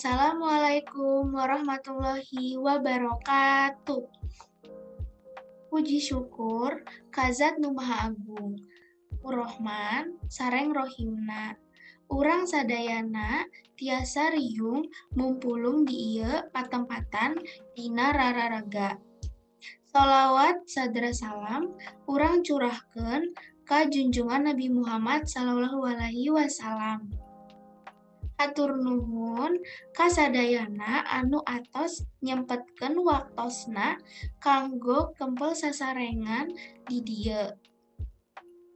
Assalamualaikum warahmatullahi wabarakatuh. Puji syukur ka Zat Nu Maha Agung, Rohman sareng Rohimna. Urang sadayana tiasa riung mumpulung di ieu patempatan dina rararaga. Sholawat sadra salam urang curahkeun ka junjungan Nabi Muhammad sallallahu alaihi wasallam. Hatur nuhun ka sadayana anu atos nyempetkeun waktosna kanggo kempel sasarengan di dieu.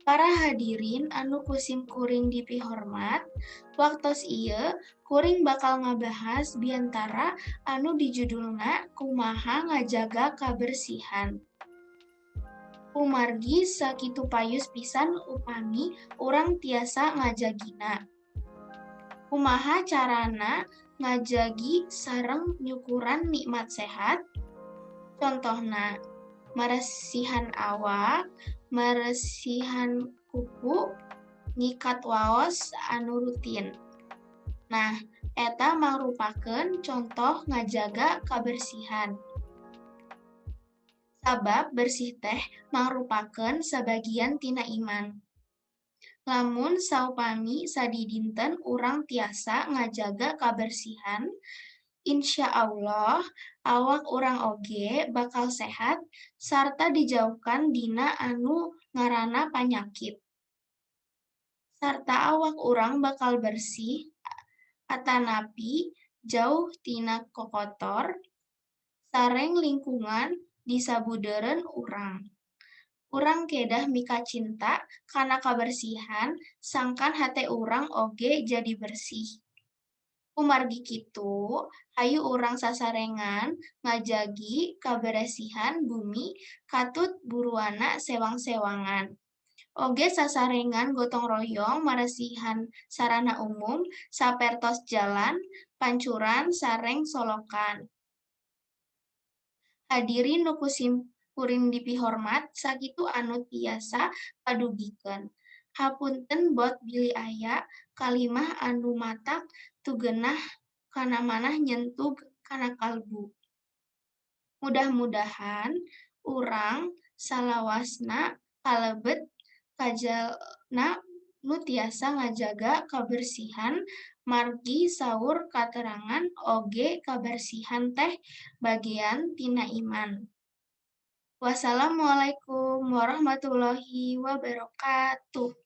Para hadirin anu ku sim kuring dipihormat, waktos ieu kuring bakal ngabahas biantara anu dijudulna Kumaha Ngajaga Kabersihan. Kumargi sakitu payus pisan upami urang tiasa ngajagina. Kumaha carana ngajagi sareng nyukuran nikmat sehat? Contohna, maresihan awak, maresihan kuku, nyikat waos anu rutin. Nah, eta mangrupakeun contoh ngajaga kabersihan. Sabab bersih teh mangrupakeun sabagian tina iman. Lamun saupami sadidinten urang tiasa ngajaga kabersihan, insya Allah awak urang oge bakal sehat sarta dijauhkan dina anu ngaranna panyakit. Sarta awak urang bakal bersih atanapi jauh tina kokotor sareng lingkungan di sabudeureun urang. Urang kedah mikacinta kana kabersihan sangkan hate urang oge jadi bersih. Kumargi kitu, hayu urang sasarengan ngajagi kaberesihan bumi katut buruana sewang-sewangan. Oge sasarengan gotong royong maresihan sarana umum sapertos jalan, pancuran sareng solokan. Hadirin nu ku sim kuring dipihormat, sakitu anu tiasa padugikeun. Hapunten bot bilih aya kalimah anu matak teu genah kana manah nyentug kana kalbu. Mudah-mudahan urang salawasna kalebet kajalma nu tiasa ngajaga kabersihan margi saur katerangan oge kabersihan teh bagean tina iman. Wassalamualaikum warahmatullahi wabarakatuh.